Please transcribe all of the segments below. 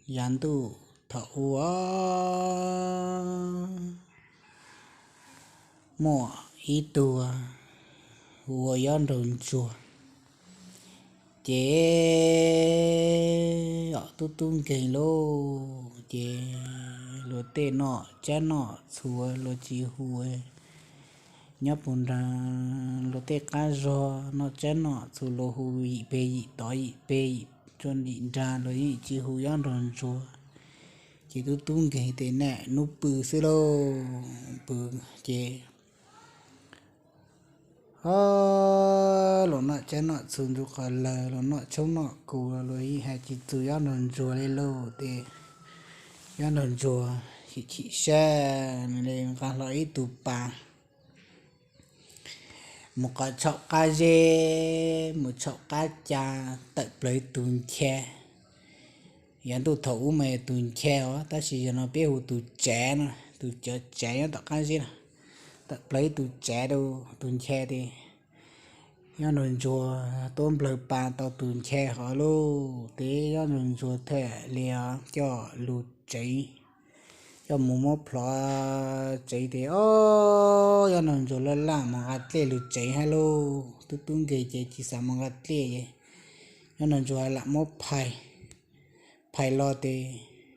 Yav ntuj thaum ub muaj ib tug hu ua Yob Nraug Ntsuag. Ces tub tub nkeeg lauj, ces luag tej noj tsab noj txhuv luag tsis hu, nyob puag nram luag tej qab zog noj tsab noj txhuv luag hu yim peg yim tod yim peg yim tsuag yim nrag, luag yeej tsis hu Yob Nraug Ntsuag. Ces tub tub nkeeg tes nam nub pw xwb lauj, pw ces ho luag noj tsab noj txhuv ntsuj qos lawg, luag noj tshoob noj kos, luag yeej hais tsis txog Yob Nraug Ntsuag li lauj. Ces Yob Nraug Ntsuag chim chim sab, nws nqa hlo ib tug pas mus qhov tshauv qab zeb, mus tshauv qab ca, tawm plaws ib tug ncha. Yav ntuj thaum ub mas tus ncha os, tab sis yog no peb hu tus tsav no, tus cov tsav nyob tom qab zeb no. Tawm plaws ib tug tsav rau tus ncha tes Yob Nraug Ntsuag tuab nplawg pas tau tus ncha hov lauj, tes Yob Nraug Ntsuag thiaj li coj lug tsev, coj mus muab plhov tsev tes, o, Yob Nraug Ntsuag laj laj mus nqa dlej lug tsev hab lauj. Tub tub nkeeg ces tsis xav mus nqa dlej es Yob Nraug Ntsuag lam muab phais, phais los tes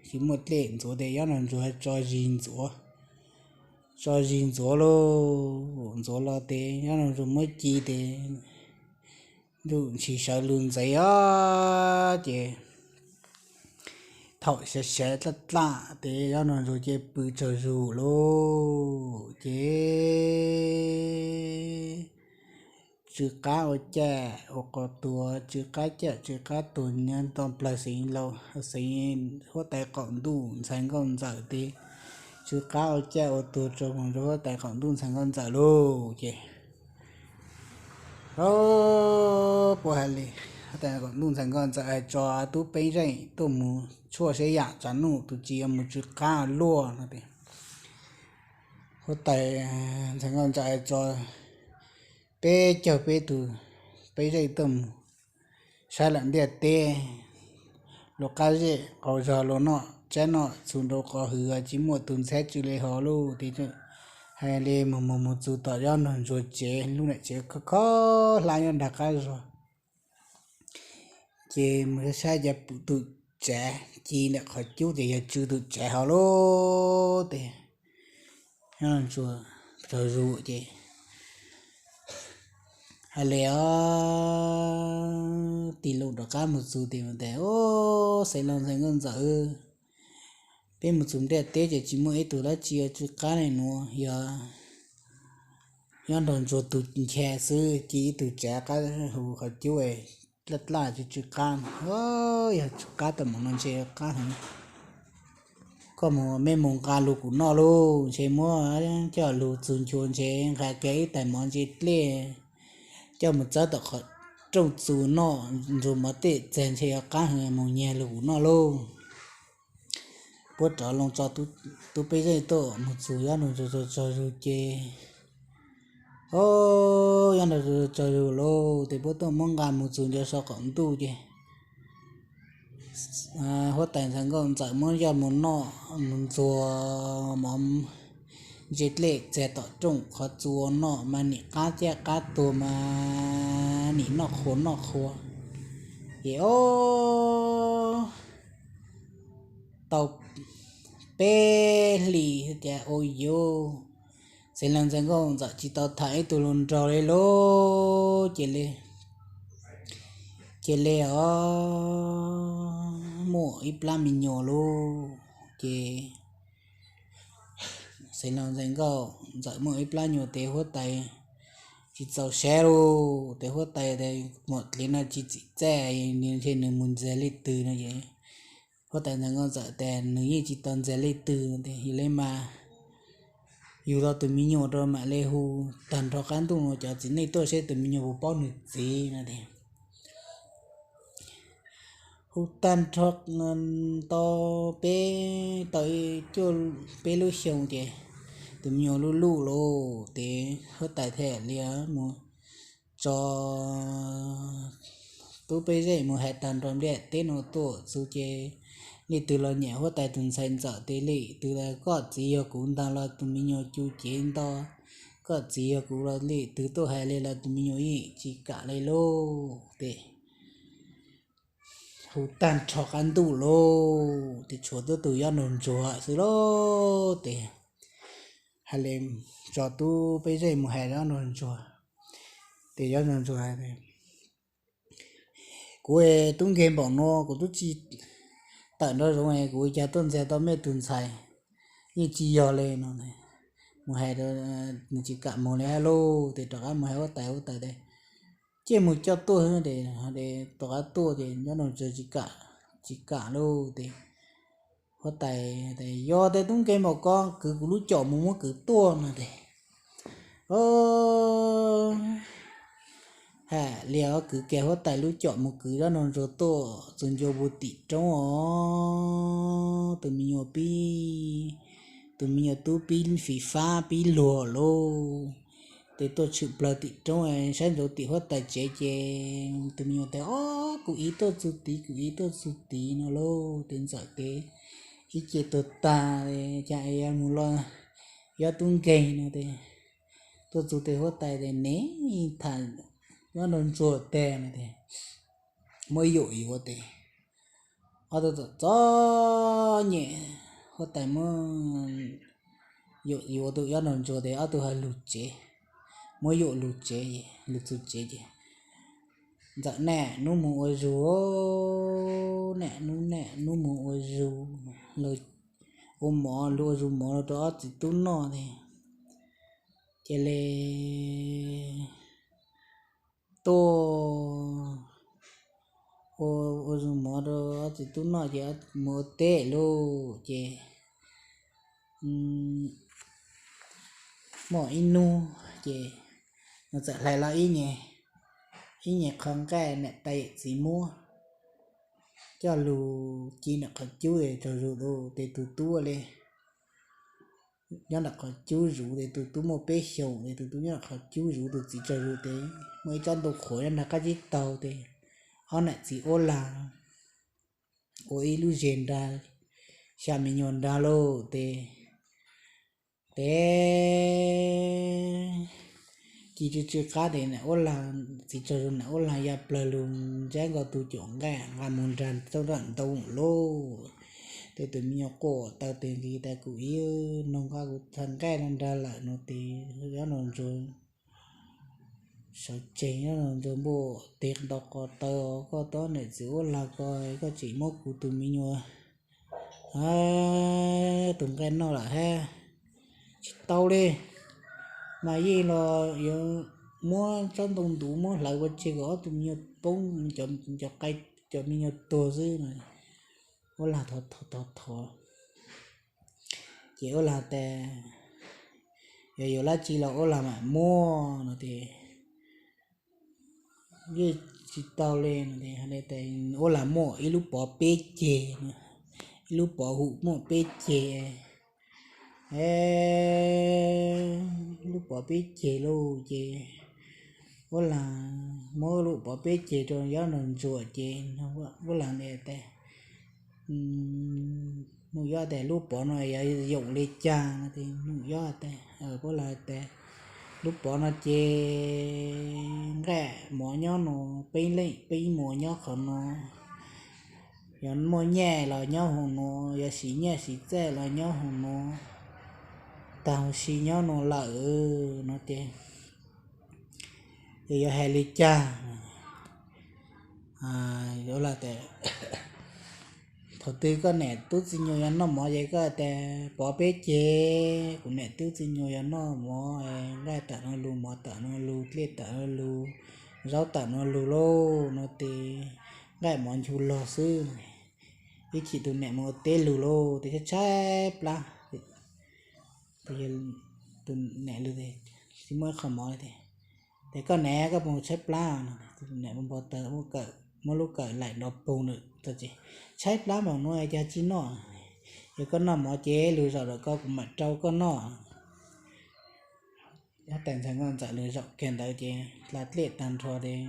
tsis muaj dlej ntxuav tes Yob Nraug Ntsuag tso zis ntxuav, tso zis ntxuav lauj. Ntxuav los tes Yob Nraug Ntsuag muab ci tes ntuj ntshis sawv lug ntxeev os, ces thaum sawv sawv dlaj dlaj tes Yob Nraug Ntsuag ces pw tsaug zug lauj, ces tsw qab ua caj ua qos tuag, tsw qab caj tsw qab tuag nyob nto plawg xeev laus xeev huab tais qaum ntuj ntxhais nkauj ntxawm tes tsw qab ua caj ua tuag rau mus rau huab tais qaum ntuj ntxhais nkauj ntxawm lauj. Ces puas hais li, huab tais qaum ntuj ntxhais nkauj ntxawm hais tso tub peb zeej tuaj mus tshuaj seb yam tsav nuj, tus tsis yuav mus tsw qab luaj no tes huab tais ntxhais nkauj ntxawm hais tso peb caug peb tus peb zeej tuaj mus saib lawm ntiaj teb, luag qab zej qaug zog, luag noj tsab noj txhuv nraug qos hwv, tsis muaj tus ntxhab tsw li hov lauj. Tes hais li mus mus mus txug tom Yob Nraug Ntsuag tsev, lub niam tsev khob khob hlab nyob nram qab zog. Ces mus saib saib ces pum tus tsav ci ntawm qhov cub ces yog tsw tus tsav hov lauj. Tes Yob Nraug Ntsuag tsaug zug ces hais li os, tig loo rov qab mus txug tes tes, o, xeev laus ntxhais nkauj ntxawm, peb mus txug ntiaj teb ces tsis muaj ib tug dab tsi yuav tsw qab li nuav, yog Yob Nraug Ntsuag tus ncha xwb ci ib tug tsav qab hauv qhov cub dlaj dlaj tsw tsw qab. Yog tsw qab tau mus no ntshe qab heev. Koj mus, mej mus nqa lug kuv noj lauj, ntshe muab coj lug txug nchuav ntshe nqa kiag ib tais mov ntse dlej coj mus txawb tom qhov rooj txug noj, ntsuag mov tej txag ntshe yuav qab heev, mus nyiag lug kuv noj lauj. Puab rov loo tso tub peb zeej tuaj mus txug Yob Nraug Ntsuag tsaug zug ces, o, Yob Nraug Ntsuag tsaug zug lauj, tes puab tuaj muab nqa mus txug ncuav saum qaum ntuj ces huab tais ntxhais nkauj ntxawm muab coj mus noj, mus ntxuag mov ntse dlej txag tom rooj qhov txua noj mas nim qab caj qab tuag mas nim noj qhuav noj qhuav. Ces o, tau peb hlis cas ua yuav, xeev laus ntxhais nkauj ntxawm tsis tau tham ib tug hluas nraug li lauj. Ces li, ces li os, muaj ib plab me nyuam lauj. Ces xeev laus ntxhais nkauj ntxawm muaj ib plab nyuam tes huab tais tsis txaus sab lauj, tes huab tais tes muam dliv no tsis txim txaj, ntshe nws mus ntxias leej twg no ces huab tais ntxhais nkauj ntxawm tes nws yeej tsis tau ntxias leej twg no tes yog li mas yug tau tus me nyuam rau mam li hu tag nrho qab ntuj no cov txiv neej tuaj seb tus me nyuam puas paub nws txiv no tes hu tag nrho tau peb, tau cuaj peb lub xyoo ces tus me nyuam luj luj lauj, tes huab tais thiaj li mus tso tub peb zej mus hais tag nrho ntiaj teb no tuaj txug ces leej twg los nyiam huab tais tus ntxhais Ntxawm tes leej twg los koj txiv yog kuv ntag los tus me nyuam cu cev nto, koj txiv yog kuv los leej twg tuaj hais li los tus me nyuam yeej tsis kam li lauj. Tes hu tag nrho qab ntuj lauj, tes tshuav tub tus Yob Nraug Ntsuag xwb lauj. Tes hais li tso tub peb zej mus hais Yob Nraug Ntsuag. Tes Yob Nraug Ntsuag hais tias, kuv tub nkeeg npaum no kuv twb tsis tawm nrov zoov, kuv cas tuaj ntxias tau mej tus ntxhais, yeej tsis yog li no. Mus hais nws tsis kam mus li lauj, tes rov qab mus hais huab tais, huab tais tias, cia mus coj tuaj. Tes tom qab tuaj ces Yob Nraug Ntsuag tsis kam, tsis kam lauj. Tes huab tais tias, yog tej tub nkeeg npaum ko kwv kuv lub com mus muab kwv tuaj no tes, o, hais li kwv kiag huab tais lub com mus kwv Yob Nraug Ntsuag tuaj txug ncua puag tim roob os, tus me nyuam pib, tus me nyuam tub pib fiv fab pib luag lauj. Tes tuaj tshwm plawg tim roob saib ntsoov tim huab tais tsev ces tus me nyuam tes, o, kuv ib tuaj txug tid, kuv ib tuaj txug tid no lauj. Tes Ntxawm tes ib ce tuag tag, cas mus los Yob tub nkeeg no tes, tuaj txug tes huab tais tes, ne, tham Yob Nraug Ntsuag tag no tes, muab yaum yuav tes, ob tug txom txom nyem, huab tais muab yaum yuav tus Yob Nraug Ntsuag tes ob tug ho lug tsev, muab yaum lug tsev, lug txug tsev ces, Ntxawm, niaj hnub mus ua zug, niaj hnub, niaj hnub mus ua zug, ua mov, ua zug mov rau ob txiv tub noj tes, cia li tuaj ua, ua zug mov rau ob txiv tub noj ces mus ua teb lauj. Ces muaj ib hnub ces nws txawm hlais los ib nyuag, ib nyuag qho nqaij niam tais yawm txiv muab coj lug ci nram qhov cub es tsaug zug lauj. Tes tus tub ua li nyob nram qhov cub zuv tes tus tub muaj peb xyoos tes tus tub nyob nram qhov cub zuv, tus txiv tsaug zug tes muaj ib tsob ntoo qhuav nyob nram qab tsib taug tes ob niam txiv uab lag ua ib lub zes nrag, xya me nyuam nrag lauj. Tes, tes ci tsw tsw qab tes niam uab lag, txiv tsaug zug niam uab lag ya plawg lug ntsab nkaus tus caum nqaij nqa mus nrag txawb nram ntoo lauj. Tes tus me nyuam quaj taw tes nqis tas, kuv ib nug nqa kuv txhais nqaij no nrag lawm no tes Yob Nraug Ntsuag sawv tsees, Yob Nraug Ntsuag npuaj tes nto qos taw, koj tus niam txiv uab lag ko, koj tseem muab kuv tus me nyuam tus nqaij noj lawm hab. Tsis tau li, mas yeej los yuav muab tsob ntoo ntuv muab hlawv ua tseg kom ob tug me nyuam poob, cov, cov me nyuam tuag xwb no. Uab lag thov thov thov, ces uab lag tas, yog yuav dab tsi los uab lag mam muab no tes, yeej tsis tau li no tes, uab lag muaj ib lub pov peb ceg, ib lub pov hum muaj peb ceg, lub pov peb ceg lauj. Ces uab lag muab lub pov peb ceg rau Yob Nraug Ntsuag ces uab lag tas, Nuj Yob tas, lub pov no yog yoom li cas no tes Nuj Yob tas, uab lag tas, lub pov no ces nqaij mov nyob no, peb leej peb muam nyob qhov no, yog muaj nyiaj los nyob hauv no, yog siv nyiaj siv txaij los nyob hauv no, tag huv si nyob no lawm no ces, ces yuav hais li cas? Uab lag tas, thaum twg koj niam tub txiv nyuam yog noj mov ces koj tas, pov peb ceg, kuv niam tub txiv nyuam yog noj mov, nqaij tawm no lug, mov tawm no lug, dlej tawm no lug, zaub tawm no lug lauj no tes, nqaij mov ncu log xwb, ib chim tus niam mus ua teb lug lauj tes tshaib tshaib plab. Tus niam lug, tsis muaj ib qho mov li tes, tes koj niam, koj puas tshaib plab no? Tus niam npau taws, muab lub kawm laim nrov poog lawm, tshaib plab npaum no cas tsis noj, yog koj noj mov ces lug zaum lawm ko kuv mam rau koj noj. Ob tais ntxhais nkauj ntxawm lug zaum kiag ntawd ces hla dlej tag nrho tes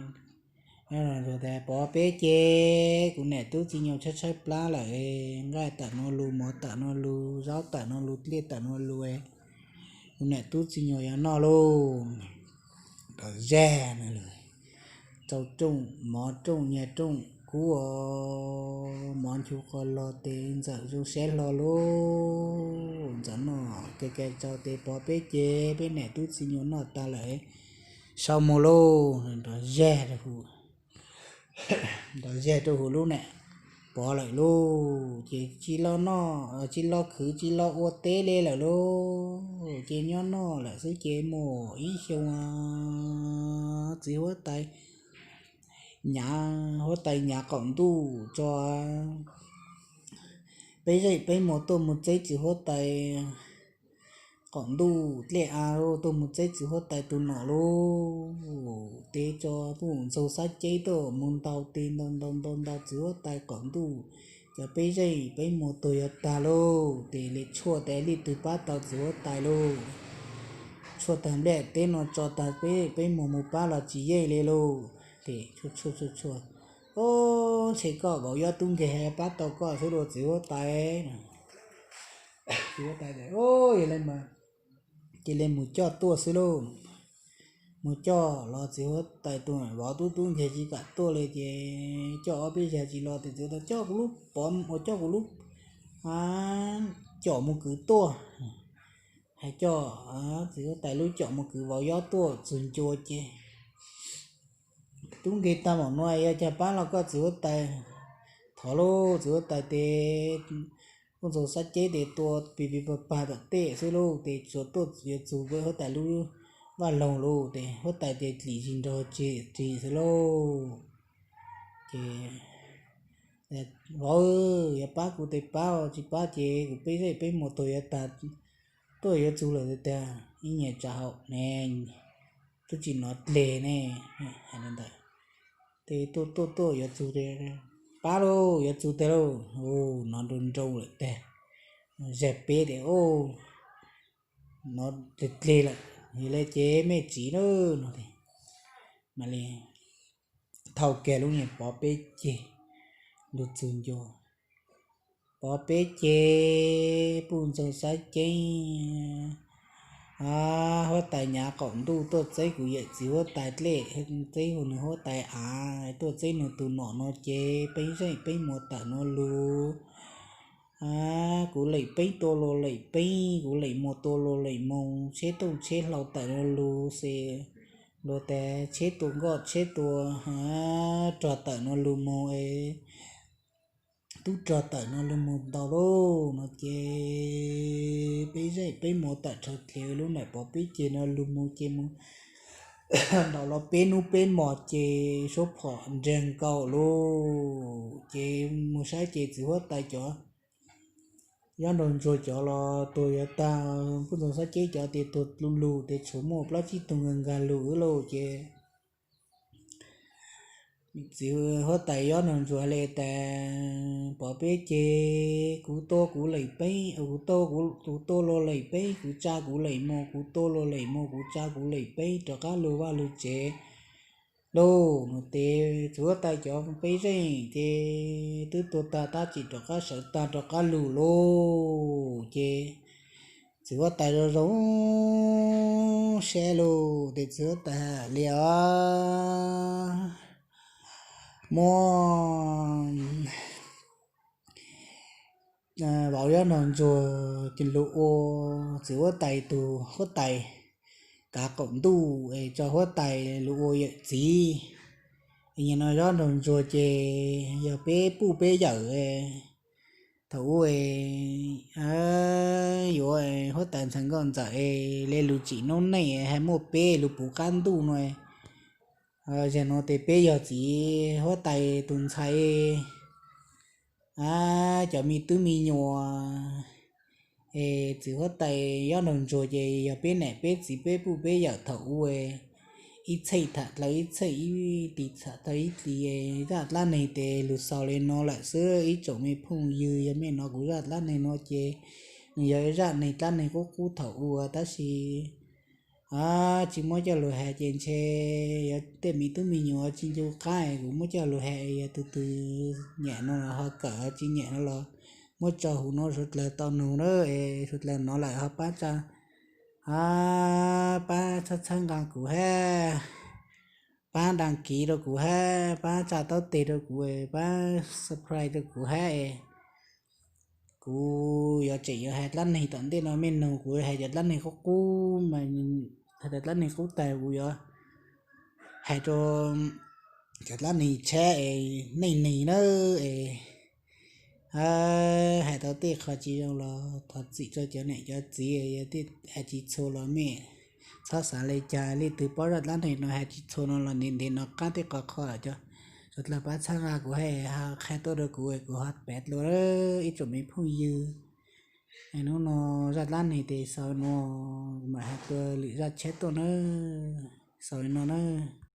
Pov peb ces kuv niam tub txiv nyuas tshaib tshaib plab lawm, nqaij tawm no lus, mov tawm no lus, zaub tawm no lus, dlej tawm no lus, kuv niam tub txiv nyuas yuav noj lauj. Nrov zag na, tsau rooj, mov rooj, nyias rooj kub os, mov nchu qos los tes ntxawm zoo siab hlo lauj. Ntxawm noj ke ke tsau tes pov peb ces peb niam tub txiv nyuas noj tas lawm, sau mus lauj. Nrov zag rau hu, nrov zag rau hu lub niam pov lawm lauj. Ces tsis los noj, tsis los khwv, tsis los ua teb li lawm lauj. Ces nyob noj lawm xwb ces mus ib xyoos txiv huab tais nyav, huab tais nyav qaum ntuj tso, peb zej peb muas tuaj mus txeb txiv huab tais qaum ntuj dlej av, tuaj mus txeb txiv huab tais tus nom lauj. Tes tso puj ntxaug xab ceb tuaj mus ntaus tes ntaus ntaus ntaus ntaus txiv huab tais qaum ntuj, cov peb zej peb muas tuag yuav tag lauj. Tes li tshuaj tes leej twg pab tau txiv huab tais lauj. Tshuaj tag nplej teb no tso tag peb, peb muas mus pab los tsis yeej li lauj. Tes tshuaj tshuaj tshuaj tshuaj, o, ntshe koj vauv yob tub nkeeg pab tau koj xwb lauj txiv huab tais. Txiv huab tais tias, o, yog li mas cia li mus coj tuaj xwb lauj. Mus coj los txiv huab tais tus vauv tub tub nkeeg tsis kam tuaj li ces coj ob peb zaug tsis los tes txiv huab tais coj kuv lub pov uas coj kuv lub com mus kwv tuaj. Hais coj txiv huab tais lub com mus kwv vauv yob tuaj txug ncua ces, tub nkeeg tag mam no yog cas pab los koj txiv huab tais. Thov lauj txiv huab tais tes puj ntxaug xab ceb tes tua pis pis pag pag tom tej xwb lauj. Tes tsuas tuaj yuav txug huab tais lub vaj loog lauj. Tes huab tais tes dlim zis nrog tseg ris xwb lauj. Ces, vauv, yog pab kuv tes pab, tsis pab ces kuv peb zej peb muas tuag yuav tag, tuaj yuav txug lawm tiag, ib nyuag tsam hauv ne, twb tsis hnov dleg ne. Hais li ntawd, tes tuaj tuaj tuaj yuav txug, pab lauj, yuav txug tiag lauj. Hnov nroo nroo lawm tiag, zag peb tias, hnov dleg dleg lawm, yog li ces mej tsiv na no. Mam li thau kiag lub niag pov peb ceg, lug txug ncua, pov peb ceg, puj ntxoog xab ceeb, huab tais nyav qaum ntuj tuaj txeeb kuv yawm txiv huab tais dlej, txeeb nws huab tais av, tuaj txeeb nws tus nom no ces peb zeej peb muas tawm no lug. Kuv lem peeb tua luag lem peeb, kuv lem muas tua luag lem muas, tsheb tooj tsheb hlau tawm no lug xes, luag tas tsheb tua nkoj tsheb tua, rog tawm no lug mus, tub rog tawm no lug mus ntau lauj no ces peb zeej peb muas tawm rhawv dlev lub nam pov peb ceg no lug mus ces mus ntaus los peb hnub peb hmos ces suab phom nreeg nkaus lauj. Ces mus saib ces txiv huab tais cov yob nraug ntsuag cov los tuag yuav tag, puj ntxoog xab ceeb cov tias tuag lug lug tes tshuav muaj plaub tsib tug nkag nkag lug lauj ces txiv huab tais yob nraug ntsuag li tas, pov peb ceg, kuv tua kuv lem peeb, kuv tua, kuv tua luag lem peeb, kuv tsa kuv lem muas, kuv tua luag lem muas, kuv tsa kuv lem peeb, rov qab lug vaj lug tsev lauj no ces txiv huab tais cov peb zeej ces twb tuag tag tab sis rov qab sawv tag rov qab lug lauj ces txiv huab tais zoo zoo siab lauj ces txiv huab tais hais li os, muab vauv yob nraug ntsuag lug ua txiv huab tais tus huab tais kav qaum ntuj es tso huab tais lug ua yawm txiv. Nim no yob nraug ntsuag ces yog peb puj peb yawm. Thaum ub yuav huab tais ntxhais nkauj ntxawm es le lug tsim noob neej hais muaj peb lug puv qab ntuj no, yog no tes peb yog txiv huab tais tus ntxhais, cov me tub me nyuam es txiv huab tais yob nraug ntsuag ces yog peb niam peb txiv peb puj peb yawm thaum ub, ib txheej tham dlawg ib txheej, ib tis tham dlawg ib tis, zaj dlab neeg tes lug xaus li no lawm xwb ib tsoom me phooj ywg. Yog mej hnov kuv zaj dlab neeg no ces nws yog ib zaj neeg dlab neeg qub qub thaum ub tab sis tsis muab coj lug has ces ntshe yuav tej me tub me nyuam tsis ncu qab es kuv muab coj lug has, yog tus twg nyiam no los ho kawm, tsis nyiam no los muab tso huv no suav dlawg tau nug na, es suav dlawg nov lawm ho pab tsa, pab txhawb txhawb nqa kuv hab, pab dag kiv rau kuv hab, pab tsa taub teg rau kuv, pab subscribe rau kuv hab es kuv yuav tseem yuav has dlaab neeg tom ntej no. Mej nug kuv has cov dlaab neeg qub qub mas, has tas dlaab neeg qub tag kuv yuav has rau cov dlaab neeg tshiab es neej neeg na es has tau tej qho tsis zoo los thov txim rau cov niam cov txiv, yog has tsis txhua los mej txhob xav li cas. Leej twg paub zaj dlaab neeg no has tsis txhua no los ntev ntev no qab tej qhov qhov cov suav dlawg pab txhawb nqa kuv hab qha tuaj rau kuv, kuv ho pab dlua ib tsoom me phooj ywg. Hnub no zaj dlaab neeg tes xaus no, mam has dlua lwm zaj tshiab tuaj na, xaus li no na.